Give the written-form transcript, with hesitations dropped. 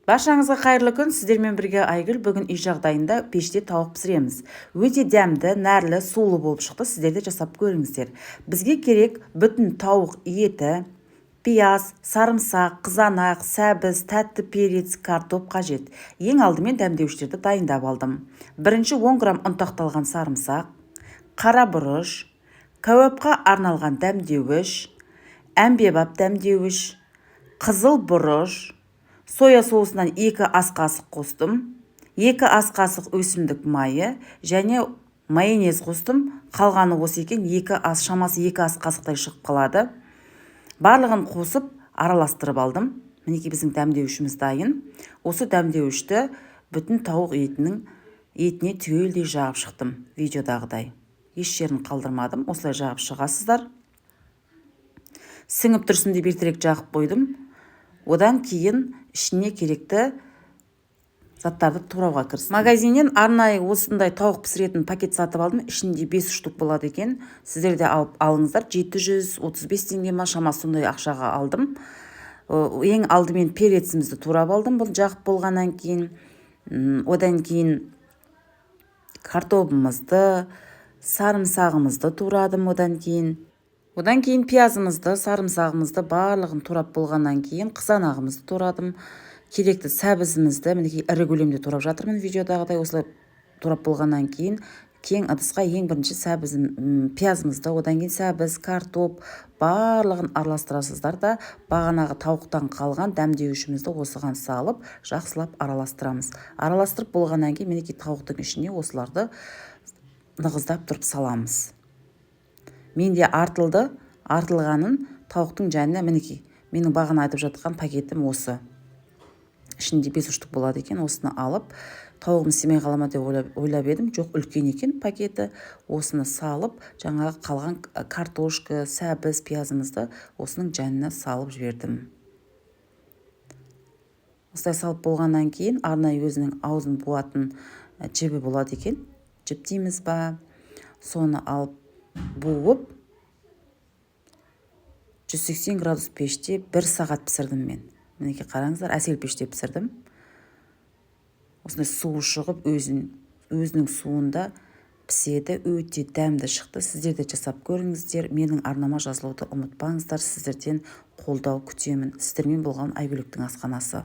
Баршаңызға қайырлы күн! Сіздермен бірге Айгүл. Бүгін үй жағдайында пеште тауық пісіреміз. Өте дәмді, нәрлі, сулы болып шықты. Сіздер де жасап көріңіздер. Бізге керек: бүтін тауық еті, пияз, сарымсақ, қызанақ, сәбіз, тәтті перец, картоп қажет. Ең алдымен дәмдеуіштерді дайындап алдым. Бірінші 10 грамм ұнтақталған сарымсақ, қара бұрыш, кәуапқа арналған дәмдеуіш, әмбебап дәмдеуіш, қызыл бұрыш, соя соусынан 2 ас қасық қостым, 2 ас қасық өсімдік майы және майонез қостым. Қалғаны осы екен, 2 ас шамасы, 2 ас қасықтай шығып қалады. Барлығын қосып, араластырып алдым. Мінекей, біздің дәмдеуішіміз дайын. Осы дәмдеуішті бүтін тауық етіне түгелдей жағып шықтым, видеодағыдай, еш жерін қалдырмадым. Осылай жағып шығасыздар. Сіңіп тұрсын деп ертерек жағып қойдым. Одан кейін ішіне керекті заттарды турауға кірістім. Магазиннен арнайы осындай тауық пісіретін пакет сатып алдым. Ішінде 5 штук болады екен. Сіздер де алып алыңыздар. 735 теңге ма, шамасы сондай ақшаға алдым. Ең алдымен перецімізді турап алдым. Бұл жағып болғаннан кейін, одан кейін картобымызды, сарымсағымызды турадым. Одан кейін пиязымызды, сарымсағымызды, барлығын турап болғаннан кейін қызанағымызды турадым, керекті сәбізімізді. Мінекей, ірі көлемде турап жатырмын, видеодағыдай. Осылай турап болғаннан кейін кең ыдысқа ең бірінші сәбізім, пиязымызды, одан кейін сәбіз, картоп, барлығын араластырасыздар да, бағанағы тауықтан қалған дәмдеуішімізді осыған салып, жақсылап араластырамыз. Араластырып болғаннан кейін, мінекей, тауықтың ішіне осыларды нығыздап тұрып саламыз. Менде артылды, артылғанын тауықтың жанына. Мінекей, менің бағана айтып жатқан пакетім осы, ішінде 5 штук болады екен. Осыны алып, тауығым сыймай қала ма деп ойлап едім, жоқ, үлкен екен пакеті. Осыны салып, жаңағы қалған картошка, сәбіз, пиязымызды осының жанына салып жібердім. Осылай салып болғаннан кейін арнайы өзінің аузын буатын жібі болады екен, жіп дейміз ба, соны алып буып, 180 градус пеште бір сағат пісірдім мен. Мінекей, қараңыздар, әсел пеште пісірдім. Осындай суы шығып, өзінің суында піседі. Өте дәмді шықты. Сіздер де жасап көріңіздер. Менің арнама жазылуды ұмытпаңыздар. Сіздерден қолдау күтемін. Сіздермен болған Айгүліктің асханасы.